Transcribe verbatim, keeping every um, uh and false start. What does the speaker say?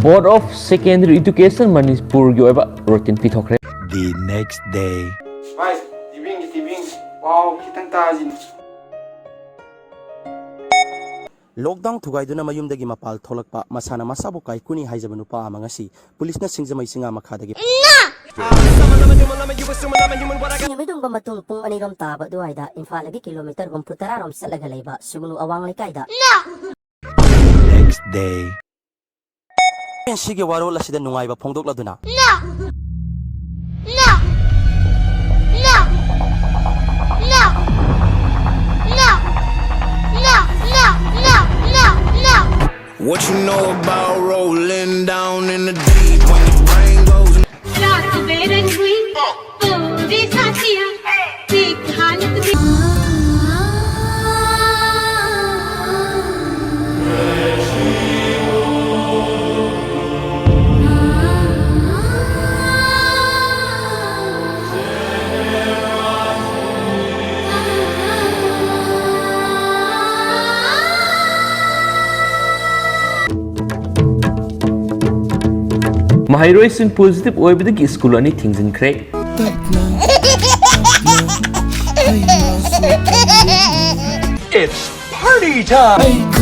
Board of Secondary Education ꯃꯅꯤꯄꯨꯔꯒꯤ ꯑꯣꯏꯕ routine ꯄꯤꯊꯣꯛꯈ꯭ꯔꯦ꯫ The next day. ꯚꯥꯏ, ꯇꯤꯚꯤ ꯌꯦꯡꯒꯦ, ꯇꯤꯚꯤ ꯌꯦꯡꯒꯦ꯫ ꯄꯥꯎ ꯈꯤꯇꯪ ꯇꯥꯁꯤꯅꯦ꯫ ꯂꯣꯛꯗꯥꯎꯟ ꯊꯨꯒꯥꯏꯗꯨꯅ ꯃꯌꯨꯝꯗꯒꯤ ꯃꯄꯥꯜ ꯊꯣꯛꯂꯛꯄ ꯃꯁꯥꯅ ꯃꯁꯥꯕꯨ ꯀꯥꯏꯀꯨꯅꯤ ꯍꯥꯏꯖꯕ ꯅꯨꯄꯥ ꯑꯃ ꯉꯁꯤ ꯄꯨꯂꯤꯁꯅ ꯁꯤꯡꯖꯃꯩ ꯆꯤꯡꯉꯥ ꯃꯈꯥꯗꯒꯤ ꯅꯨꯃꯤꯠ ꯌꯨꯡꯕ ꯃꯇꯨꯡ ꯄꯨꯡ ꯑꯅꯤꯔꯣꯝ ꯇꯥꯕ ꯑꯗꯨꯋꯥꯏꯗ ꯏꯝꯐꯥꯜꯗꯒꯤ ꯀꯤꯂꯣꯃꯤꯇꯔ ꯍꯨꯝꯐꯨ ꯇꯔꯥꯔꯣꯝ ꯆꯠꯂꯒ ꯂꯩꯕ ꯁꯨꯒꯅꯨ ꯑꯋꯥꯡ ꯂꯩꯀꯥꯏꯗ Next day. ꯁꯤꯒꯤ ꯋꯥꯔꯣꯜ ꯑꯁꯤꯗ ꯅꯨꯡꯉꯥꯏꯕ ꯐꯣꯡꯗꯣꯛꯂꯗꯨꯅ What you know about rolling down in the deep when your brain goes रात बेरंग हुई पूरी साथिया एक हालत में ꯃꯍꯩꯔꯣꯏꯁꯤꯡ ꯄꯣꯖꯤꯇꯤꯚ ꯑꯣꯏꯕꯗꯒꯤ ꯁ꯭ꯀꯨꯜ ꯑꯅꯤ ꯊꯤꯡꯖꯤꯟꯈ꯭ꯔꯦ꯫ It's party time!